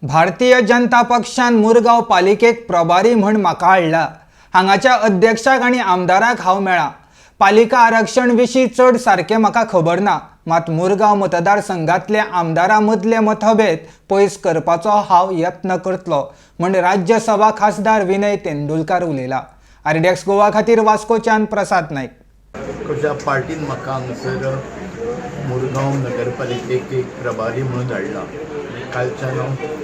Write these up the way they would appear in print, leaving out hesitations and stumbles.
भारतीय जनता पक्षान मुरगांव पालिकेक प्रभारी म्हण म्हाका हाडला. हांगाच्या अध्यक्षाक आनी आमदाराक हांव मेळ्ळां. पालिका आरक्षण विशीं चड सारकें म्हाका खबर ना, मात मुरगांव मतदारसंघातल्या आमदारां मदले मतभेद पयस करपाचो हांव यत्न करतलो म्हण राज्यसभा खासदार विनय तेंडुलकार उलयला. आरडीएक्स गोवा खातीर वास्कोच्यान प्रसाद नायक. कशा पार्टीन म्हाका हांगासर मुरगांव नगरपालिकेक एक प्रभारी म्हणून धाडला आनी कालच्यान हांव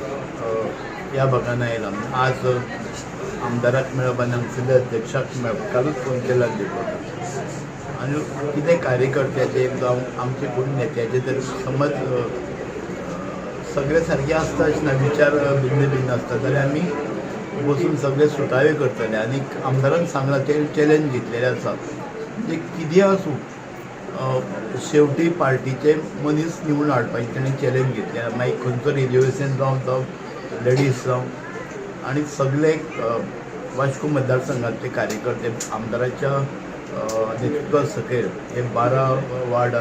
ह्या भागान आयला. आज आमदाराक मेळप आनी हांगसरल्या अध्यक्षाक मेळप, कालूच फोन केला आनी कितें कार्यकर्त्याचे जावं आमचे कोण नेत्याचे तर समज सगळे सारके आसता अशें ना, विचार भिन्न भिन्न आसता जाल्यार आमी बसून सगळे सुटावे करतले. आनी आमदारान सांगलां, ते चॅलेंज घेतलेले आसा, म्हणजे कितें आसूं शेवटी पार्टीचे मनीस निवडून हाडपाचे तेणें चॅलेंज घेतलें. मागीर खंयचो रिजर्वेशन जावं, जावं लेडीज जावं, आनी सगळे वास्को मतदारसंघातले कार्यकर्ते आमदाराच्या नेतृत्वा सकयल हे 12 वार्ड,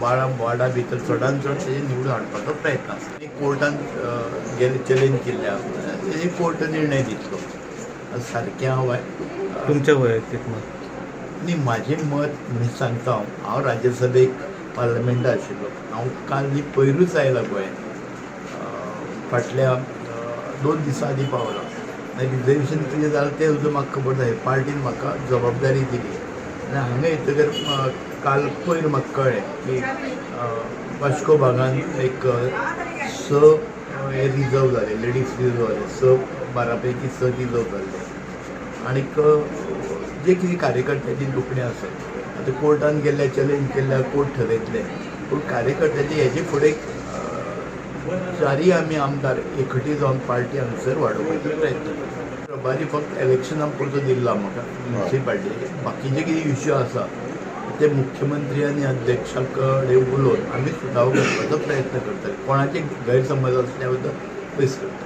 12 वार्डा भितर चडान चड तेजे निवडून हाडपाचो प्रयत्न आसा. आनी कोर्टान गेले चॅलेंज केल्ले आसा, तेजे कोर्ट निर्णय दितलो. सारकें हांव तुमचें वैयक्तीक मत? न्ही, म्हाजें मत म्हणजे सांगता हांव, हांव राज्यसभेक पार्लमेंटा आशिल्लो. हांव काल न्ही पयरूच आयला गोंयांत, फाटल्या 2 दिसां आदीं पावला. मागीर रिजर्वेशन कितें जालां तें अजून म्हाका खबर ना. पार्टीन म्हाका जबाबदारी दिली आनी हांगा येतकर काल पयर म्हाका कळ्ळें की वास्को भागान एक 6 हे रिजर्व जाले, लेडीज रिजर्व जाले, 6 12 पैकी 6 रिजर्व जाल्ले. आनीक जे कितें कार्यकर्त्याची दुखणें आसत, आतां कोर्टान गेल्ल्या चॅलेंज केल्ल्या कोर्ट ठरयतले, पूण कार्यकर्त्याचे हेजे फुडें चारय आमी आमदार एकठी जावन पार्टी हांगसर वाडोवपाचो प्रयत्न करता. प्रभारी फक्त इलेक्शना पुरतो दिल्ला म्हाका म्युनिसिपालिटी, बाकीचे कितें इश्यू आसा ते मुख्यमंत्री आनी अध्यक्षा कडेन उलोवन आमी सुटावो करपाचो प्रयत्न करतले. कोणाचे गैरसमज आसल्यार पयस करता.